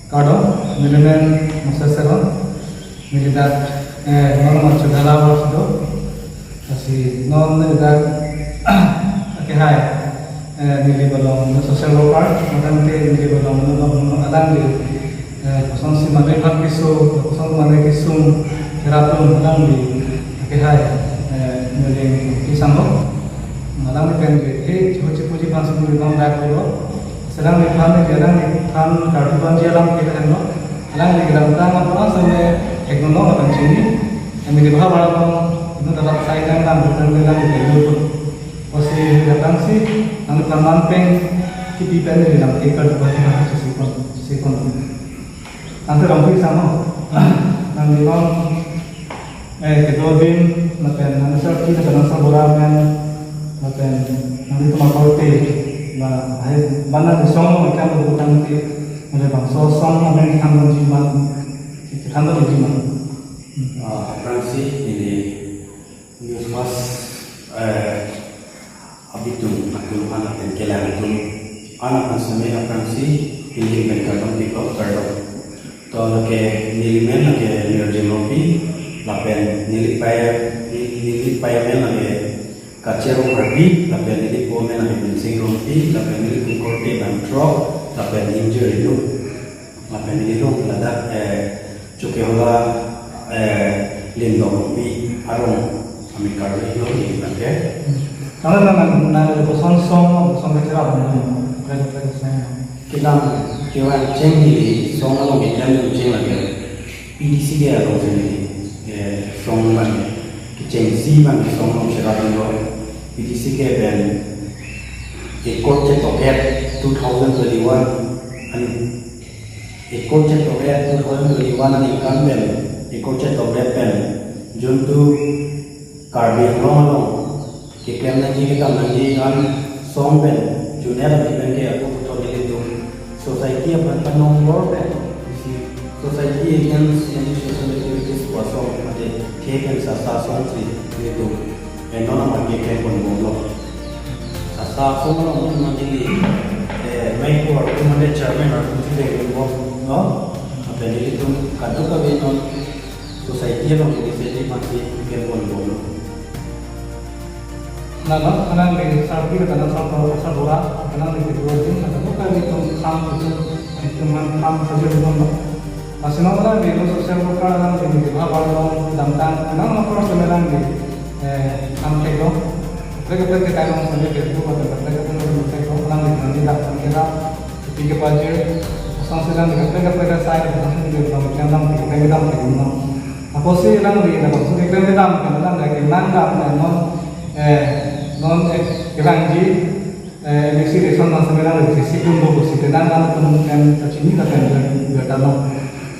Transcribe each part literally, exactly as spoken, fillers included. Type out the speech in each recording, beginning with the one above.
Kardom, nelimen Moses Teron, nelidak, eh, non Machudala Warsido, lasi non nelidak, akehai, eh, neli balong social worker, matang ke neli balong non non alang di, eh, kosonsi mane phan keso, koson mane kesung, keratun alang di, akehai, eh, neli kisang ho, alang di pen di, eh, chuhu chuhu ji phan sumuli bang dak ho, Selang ni phan ni jalang ni phan kartu banji alam kita kan lo. Alang ni kedamtang apa same teknologi apa sini. Kami di bawah alam no dapat saya dan dan bukan ni lang ni dulu. Osi datang si, nang phan man peng kipi pen ni lang ke kartu banji alam si sikon sikon. Ante rong pi sama. Nang di bang Eh, kedua bin, lapen nang sar ki, lapen nang sar bora men, lapen nang itu ma korte, la, hai, bana di song, ikan lo bukan ti, lapen bangso song, lapen ikan lo jiman, ikan lo jiman. Ah, aphrangsi, ini news mas, eh, abitung atum an lapen kelang atum an aphan seme aphrangsi, ili pen kardom pilo, kardom. To lake nelimen lake Mirjim Ropi, lapen neli pai, neli pai men lake Kacherong Harbi, lapen neli po men lake Binsing Ropi, lapen neli kum korte bangthrok, lapen injir inut, lapen neli rong ladak, eh, Chokihola, eh, Lindong Ropi, arong, amin karbi lo, ini pakai. Kalau memang nang kosong song, kosong kecil apa nih? Keren, keren, saya. Kelang kevan cheng neli song along keklem cheng lake P D C K along si neli, eh, song man kechengsi man song along cherat lo P D C K pen ekor chetok-et two thousand twenty-one an ekor chetok-et two thousand twenty-one aningkan pen ekor chetok-et pen juntu Karbi Anglong along keklem nangji kedam nangji an song pen junior api pen ke ako puthot nelitum society aphan kanong lor pen isi society against anti-social activities pu asong mate the pen sasa asong si nelitum eh non amat keklem pon bomlo. Sasa asong along nangji, eh, mai ko arku mate chairman arku si deng pon bomlo. Apen nelitum kadokave non society along initiative mate keklem pon bomlo. Nana, kanang di sarpi, kanang sarpi, sarpi bora, kanang di kedua di, kanang bukan di tum kam itu, itu man kam saja di mana. Masih nama di lo social worker, kanang di di bawah lo, damtang, kanang lapor semelang di, eh, kam kego. Mereka mereka kayak orang sendiri di itu, atau mereka mereka orang kego, kanang di kanang di dak, kanang di dak, tiga pajir, asal selang di mereka mereka saya, asal sendiri di bawah, kanang di mereka mereka. Apotsi lang di, apotsi keklem kedam, keklem kedam, keklem kedam, non, eh, non, eh, keklem ji, eh, M A C election non semelang di, si tum bo, si tenang, kan, kan, kan, kachini, kan, kan, kan, kan, kan, kan,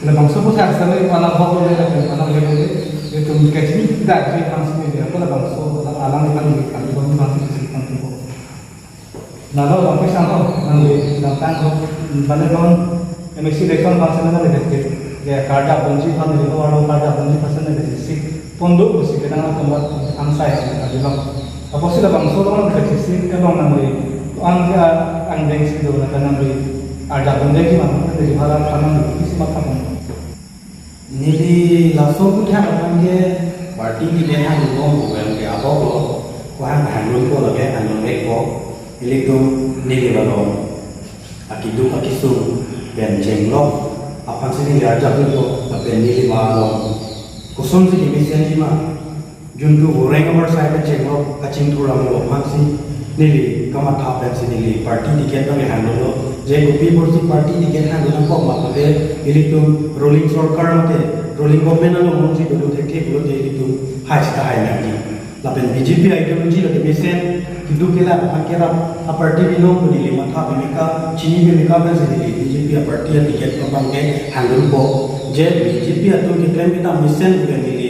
labangso pu sak sale, mana bok le, kan, mana le, le, le, tum kachini, dak, si, kan, si, dia, apa labangso, alang, kan, kan, kan, kan, kan, kan, kan, kan, kan, Nalo bang pisa ho, nang di, nang tang ho, bane bang, M A C election bang sana bang di, ya, karja banji bang di, ko aro karja banji bang sana di, si, pondo ko si, kenang akan buat, angsai si, tadi bang. Apotsi labangso bang di, si, ke bang nang di, ang, ang deng si do, nang di, karja banji bang, di, para, para nang di, si, mata bang. Neli laso aputhak aphan ke party ticket hang bom bom ke ahok lo, ko hang hang lun ko lake hang lun vek ko, ilitum neli balong akiduk akisung pen chenglok aphan si neli arjap lun ko, lapen neli balong kosonsi kemesen ji ma. Juntu boreng amar sai kachenglo, kachingthur amlo aphansi neli kamatha pensi neli party ticket nang hang lo. Je kopi apotsi party ticket hang lo nangkok ma pute ilitum ruling sorkar mate ruling government along si dodun thekthe pulote ilitum hai sita hai nangji. Lapen B J P ideology lake mesen keduk kelak aphan kelak a party binong pu neli matha pemeka chini pemeka pensi neli B J P a party a ticket pabang ke hang lo po. Je B J P atum keklem kedam mesen pu neli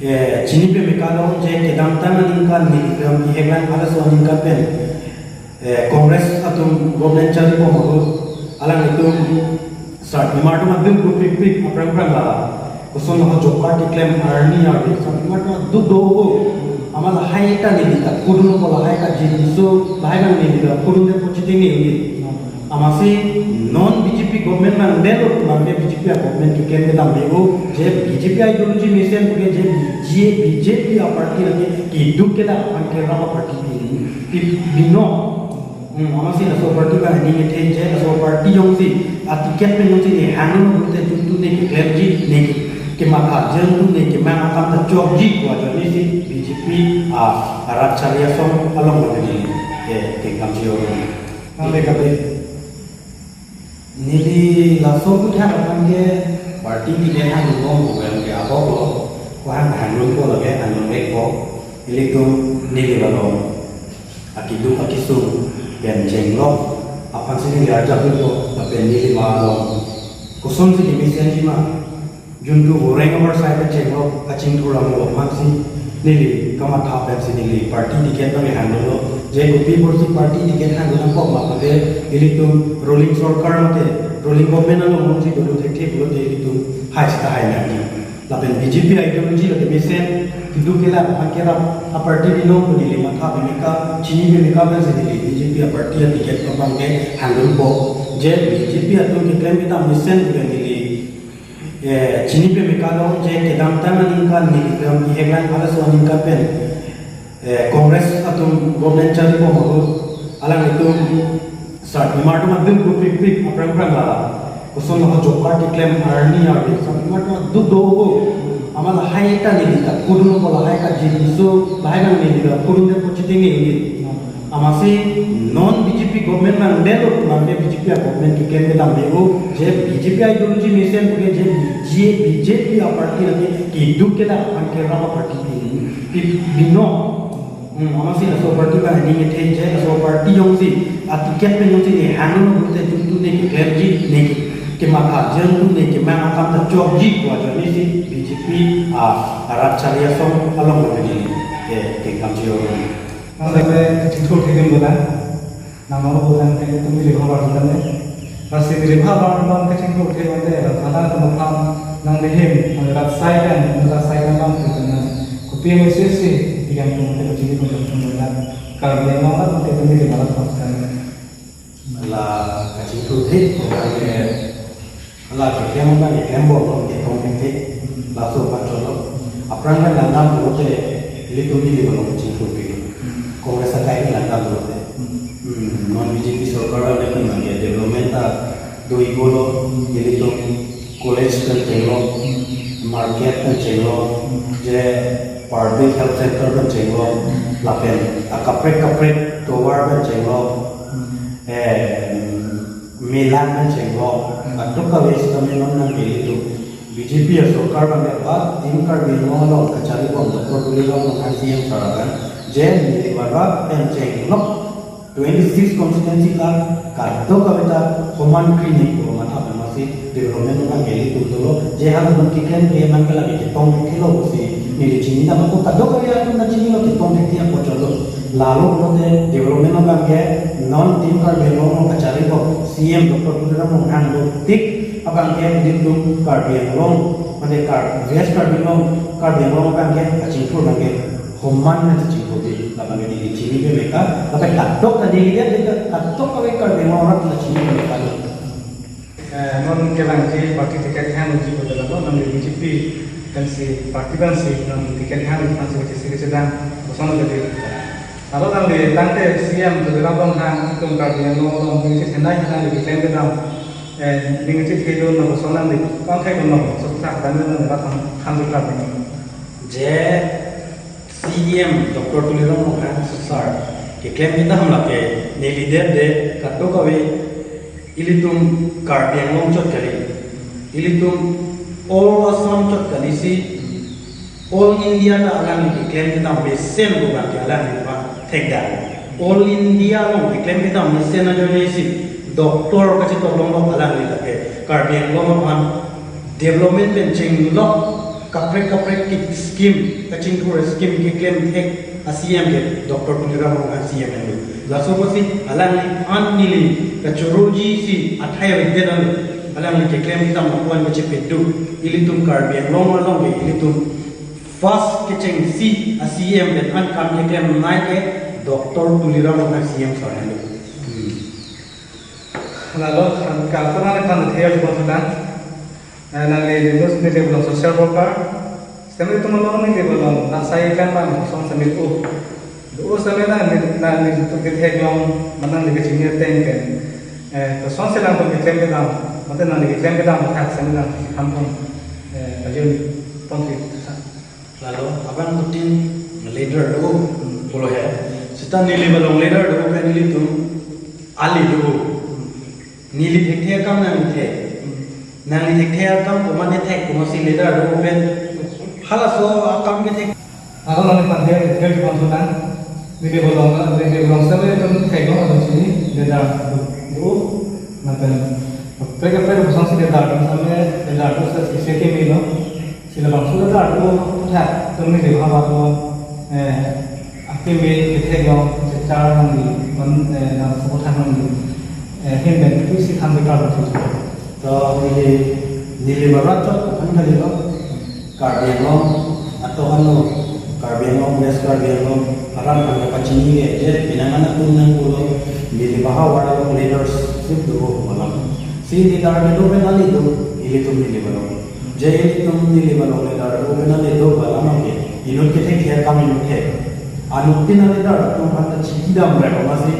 Eh, chini pemeka lo je kedamtang aningkan neli pen ihek lang halaso aningkan pen, eh, Congress atum government chari bom ahut alanglitum sarpimar atum aduk duk pik pik aphrang phrang la koson lo job card keklem arni arni sarpimar atum aduk do ho. Amat lahai ta neli ta kudun lo lahai ta jinso lahai nang neli ta kudunde pu chitini uli. Amatsi non B J P government nangdetlo, nangke B J P a-government keklem kedam dego, je B J P ideology mesen ke je B J P, B J P a-party lake keduk ke la aphan kerap a-party pi, pi, binong. Hmm, amatsi laso party abang aning kethe je, laso party jongsi a-ticket pen jongsi ne hanglo pulote juntune keklemji, ne ke, kematha juntune kemang akam ta chokji ko ajoine si B J P a, arat chari asong along lo ke, eh, kengkam chio. Nang le kabe. Neli laso kuthan aphan ke party ticket hangdunbom pu abang ke ahok lo, ko hang hangdunpo lake hangdunvekpo, ilitum neli along akeduk akesung pen chenglok aphansi neli arjapdunpo, lapen neli ma along kosonsi kemesenji ma, juntu voreng ovar sai pen chenglok kachingthur amo aphansi neli kamatha pensi neli party ticket abang hangdunlo. Je kopi apotsi party ticket hangdun nangkok ma pulote ilitum ruling sorkar mate ruling government along jongsi dolo thekthe pulote ilitum hai sita hai nangji. Lapen B J P ideology lake mesen, keduk ke la aphan kerap a-party binong pu neli matha pemeka, chini pemeka pensi neli B J P a-party a-ticket abang ke hangdunpo. Je B J P atum keklem kedam mesen pu neli eh, chini pemeka lo, je kedamtang aningkan neli pen, neli heklang halaso aningkan pen, eh, Congress atum government charlibom ahut, alanglitum sarpimar atum aduk duk priprik, aphrang phrang la koson lo job card keklem arni arni, sarpimar atum aduk do ko. Amat lahai ta neli ta kudun ko, lahai ta jin so, lahai nang neli ta kudunde pu chiteng neli. Amatsi non B J P government nangdetlo, nangke B J P a-government keklem kedam dego, je B J P ideology mesen ke je B J, B J P a-party lake keduk ke la aphan kerap a-party pi, pi, binong. Hmm, amatsi laso party abang aning kethe je, laso party jongsi a-ticket pen jongsi ne hanglo pulote juntune keklemji, ne ke, kematha juntune kemang akam ta chokji ko ajoine si B J P a, arat chari asong along lo ke, eh, kengkam chio. Nang le kachingthur thekdun bola. Nang amo bola ke tum neli bhabar dun le. Lasi neli bhabar dun kachingthur the bola, la thala tum aphan nang dehim, nang rat sai kan, nang rat sai kan bang ke nang. Kopi message si, yang tum ke chini tum tum bola. Karbi Anglong la tum ke tum neli bhabar dun kan. La kachingthur the, ko kan ke, la keklem abang keklembom lo, ketong thekthe, laso aphan cholo. Aphrang kan langdam pulote, ilitum neli along kachingthurpi. Congress akai langdam pulote. Hmm, non B J P sorkar le pen ke development ta do-iklo, ilitum college pen chenglo, market pen chenglo, je public health center pen chenglo, lapen akaprek kaprek tovar pen chenglo, eh, mela pen chenglo, kadokave sitame non nang ke ilitum B J P a-sorkar abang ke ba Team Karbi Anglong along kacharlibom Doctor Tuliram Ronghang C E M sar abang, je neli bharat pen chenglok twenty-six constituency ta kadokave ta homan kri ne ko matha pen masi development abang ke ilitum dolo, je halatum keklem ke nang ke lake ketong thekthe lo pusi neli chini dam ako, kadokave atum ta chinilo ketong thekthe ako cholo. Lalo pulote development abang ke non Team Karbi Anglong along kacharlibom C E M Doctor Tuliram Ronghang do tik abang ke ilitum Karbi Anglong, mane Kar-, West Karbi Anglong, Karbi Anglong abang ke kachingthur abang ke homan na kachingthurpi, labang ke neli chini pemeka, lapen kadok ta neli dia dia kadokave Karbi Anglong arat la chini pemeka lo. Eh, non kevangji party ticket hangji pu dolo, non B J P pensi party pensi non ticket hang pensi kachesiri sedang kosonlo ke. Aro nangli tangte C E M Tuliram Ronghang atum Karbi Anglong along ningje thenai thenai neli keklem kedam, eh, ningje thedun lo, koson nangli pangthek dun lo, sukthak dam dun lo, rat ham, ham sukthak dun lo. Je C E M Doctor Tuliram Ronghang sir keklem kedam lake neli det de kadokave ilitum Karbi Anglong chot kali, ilitum all Assam chot kali si, all India ta alangli keklem kedam mesen pu abang ke alangliphan thekdam. All India along keklem kedam mesen ajoine si doctor kachetong longlok alangli lake Karbi Anglong aphan development pen chenglok kaprek kaprek ke scheme, kachingthur scheme keklem thek a-C E M ke Doctor Tuliram Ronghang C E M henlo. Laso apotsi alangliphan neli kachoroji si athai avedet lo. Alangli keklem kedam lapu-an kachepeduk, ilitum Karbi Anglong along ke ilitum first kechengsi a-C E M pen an kam keklem nai ke Doctor Tuliram Ronghang C E M sir henlo. Hmm. Lalo, karkona nephan theyar jubon sudan. Eh, nangli news neli belong social worker. Sitame itum along neli belong, nang sai kan bang, song samil u. U sitame nangli, nangli tu ketheklong, ma nangli kachini ateng pen. Eh, to song selang pun keklem kedam, mate nangli keklem kedam, thak sitame nang ham pun. Eh, pajun pon ki sa. Lalo, abang kutin leader do, pulo he. Sita neli belong leader do, pen nelitum ali do. Neli thekthe akam nangli thek. Nangli thekthe akam komat thek, komatsi leader do pen. Halaso akam kethek. Ako nangli pande, dia di konsulan. Neli belong, neli belong sitame itum theklong atum chini, leader do. Lapen kaprek kaprek kosonsi leader do sitame, leader do sitame isi keme lo. Si labangso leader do thak, itum neli bhaba do, eh, akeme ketheklong, kechechar nangli, man, eh, nang sopo thak nangli, eh, hin pen isi than bekar lo. To neli, neli barat chot aphan kali lo, Karbi Anglong, atau anu, Karbi Anglong, West Karbi Anglong, aram kami pachini ke, je, pinangan atum nang pulo, neli baha waralong leadership do, malam. Si leader kedo pen ali do, ilitum neli barat. Je ilitum neli balong leader do pen neli do bala mangke. Inut kethekthe akam inut thek. Anuttin neli leader atum aphan ta chikidam re komatsi.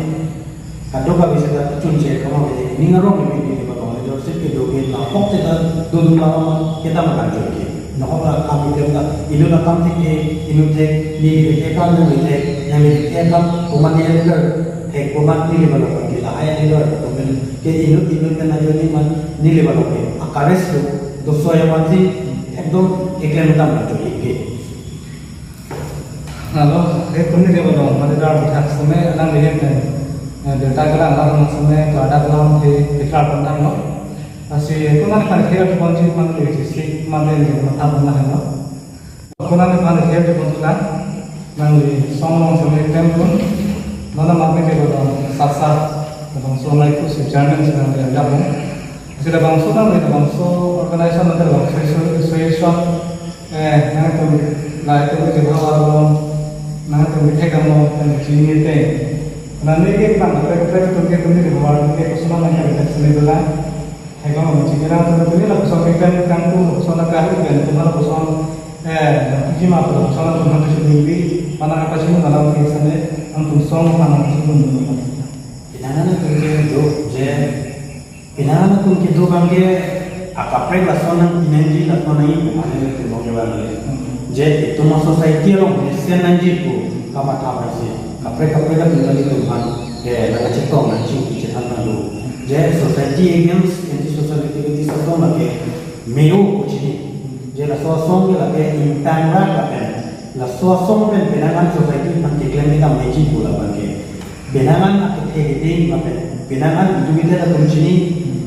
Kadokave seta chunche kama ke ning arong ke neli balong leadership kedo ke nahok seta dodun lama kedam kan jo ke. Nahok la kam ke ta inut akam thekthe, inut thek, neli thekthe akam nangli thek, nangli thekthe akam komat neli leader thek, komat neli balong ke lahai leader atum pen ke inut inut pen ajoine ma neli balong ke akares do. Doso ya mansi ekdom keklem dam na chori ke. Lalo, he puni dia belong, mari dar buthak sitame alang dia kan. Eh, dia tak kelang, alang sitame, tu ada kelang, he, he kelar pandang lo. Lasi, aku nanti kan dia tu kunci, mana dia sisi, mana dia matha pandang lo. Ako nanti phan theyar jubon sudan, nangli song along sitame klem pon, nona mat neli belong sasa, labangso nai ku si chairman si nangli ajak pon. Si labangso nangli labangso organization nangli labangso asso-, association, eh, nangtum, nangtum kebhavar along, nangtum kethek along, nang chini te. Nangli ke bang, kaprek kaprek atum ke atum kebhavar along ke koson nang kali tak sini dolang. Hai ko, chingera to tumi lapuson keklem kangtung, lapuson akahri pen, tuma lapuson, eh, nang piji ma lapuson, tuma piji tinggi, mana apa sih malam ke sana, nangtum song, mana sih pun. Pinangan atum kedo, je, pinangan atum kedo bangke, akaprek lason nangpi nangji, lason nangji, mana le tumong ke bang le. Hmm. Je, itum a society along, mesen nangji pu, kamatha bangsi, kaprek kaprek atum kali tum han, eh, nang chetong, nang chingki chethan nang do. Je society against anti-social activities asong lake me-o pu chini. Je laso asong ke lake ingtang rak lapen. Laso asong pen pinangan society aphan keklem kedam meji pu labang ke. Pinangan akethe keding lapen. Pinangan itu kita latum chini.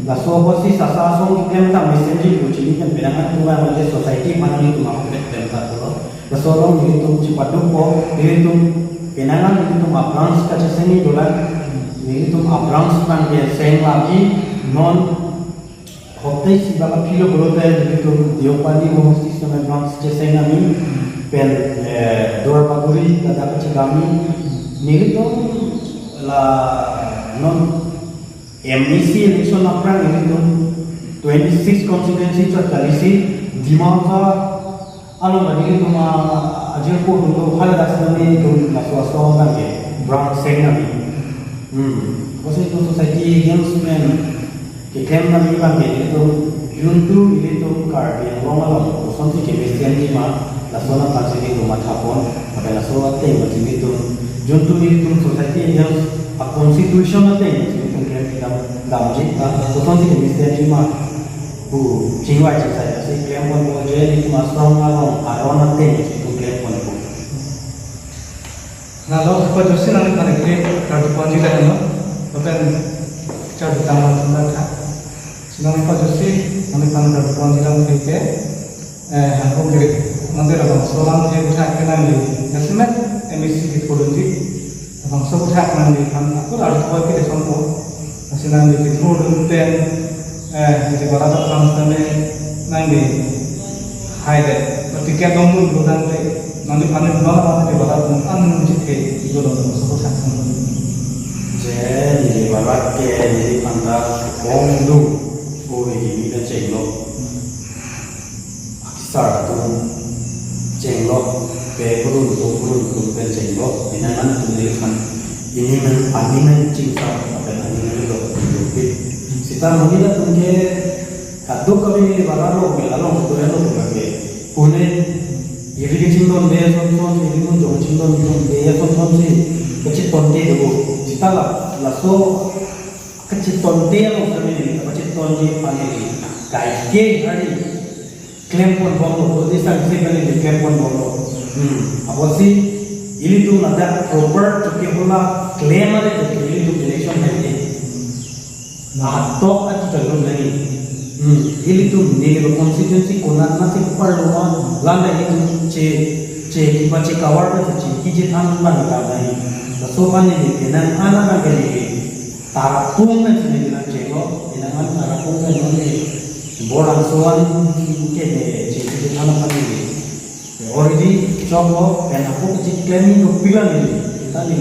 Laso apotsi sasa asong keklem kedam mesenji pu chini pen pinangan pu labang ke society aphan nelitum ahok pet klem ta pulo. Laso along nelitum chepaduk po, nelitum pinangan nelitum a-branch kachesengji dolang, nelitum a-branch aphan ke seng lagi, non hoktai si baka philo pulote nelitum Deopani monastery sitame branch cheseng nangji, pen, eh, Duar Bagori ladak kachedamji, nelitum la non M A C election aphrang nelitum twenty-six constituency chot kalisi, Dima Hasao along nelitum ajirpo atum do haladak sitame nelitum laso asong abang ke branch seng nangji. Hmm. Kosi itum society against pen keklem nangji abang ke nelitum juntu nelitum Karbi Anglong along kosonsi kemesenji ma laso aphansi nelitum mathapon, lapen laso ateng ma nelitum juntu nelitum society against a-constitution ateng nelitum klem kedam damji, ah, kosonsi kemesenji ma pu chingvai chingsai si klem ponpo je nelitum asong along aron ateng si nelitum klem ponpo. Lalo, apa josi nangliphan ke karju ponji lahelo, lapen karju tangma tangma tha. Si nangli apa josi nangliphan karju ponji lamthe ke, eh, hangkong diri. Nanti labangso lamthe aputhak ke nangli, jasemet M A C kepudunji, labangso aputhak nangliphan, ako arju pon ke desonpo. Lasi nangli kethurdun pen, eh, neli barat aphan sitame nangli haidet, ticket dongdun dun tangte, nangliphan non aphan neli barat aphan an chithe, ijo dong dong sopo thak sang. Neli barak ke neli panda bong du. O, neli ni chenglo. Sar atum chenglo, pe kurun, do kurun, kurun pen chenglo, ina man tum neli kan, ini man, ani man chingsa, apen ani man lo, pi. Sita monit atum ke, kaduk kami neli barak lo, mela lo, do lo, ke. Pune, iri ke chingdon de, son son, iri mun jong chingdon, don de, son son si, kachit ponte do. Sita la, laso, kachit ponte lo, kami neli, kachit ponte, pani neli, kaike, hari, klem pon bomlo, di sang si kali di klem pon bomlo. Hmm. Apotsi ilitum ladak proper choki bola klem ale choki ilitum election hai de. Atok ati kalon nani. Hmm. Ilitum neli constituency konat nasi parlo ma, landa ilitum che, che kipa che cover pa che kiji than ban ka nai. Laso aphan neli penang ana kan ke neli. Tarapung kan sini bilang chenglo, bilang kan tarapung kan nonde. Borang soan ke ne chenglo, anak kami ni. Already choklo, pen ako kachit klem ni dopik lang ni. Kita ni,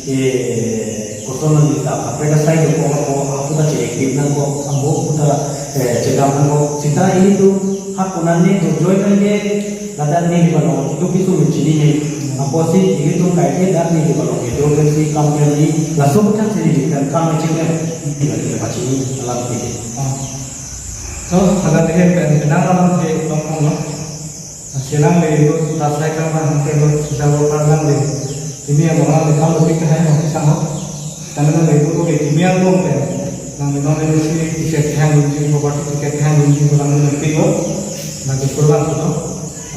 eh, kosong ni ta, apa ka sai do ko, ko, ako ta chek klem nangkok, ako ta, eh, chekam nangkok. Sita ilitum, ha konan ni do joy kan ke, ladak neli balong, itu kisu mechini ni. Apotsi ilitum kaike dak neli balong, itu kan si kam klem ni, laso bukan sini, kan kam mechini. Kita, kita pachini, alam kita. Ah. So, hala dei pen, penang alam ke, tong tong lo. Selang le, itu, ta sai kam kan, ke lo, sisa lo, kan lang le. Ini yang orang le, kalau kita hai, mau kita mau. Tanah le, itu, oke, ini yang mau, kan. Nang, nang, ini si, tiket yang, ini, property tiket yang, ini, orang, ini, itu, nang, di kurban, itu.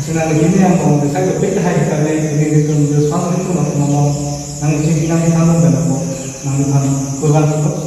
Asina lagi ini yang mau bisa kepik hai kita ini, ini itu, itu sama itu, mau, mau, nang, ini, nang, itu, nang, nang, kurban, itu.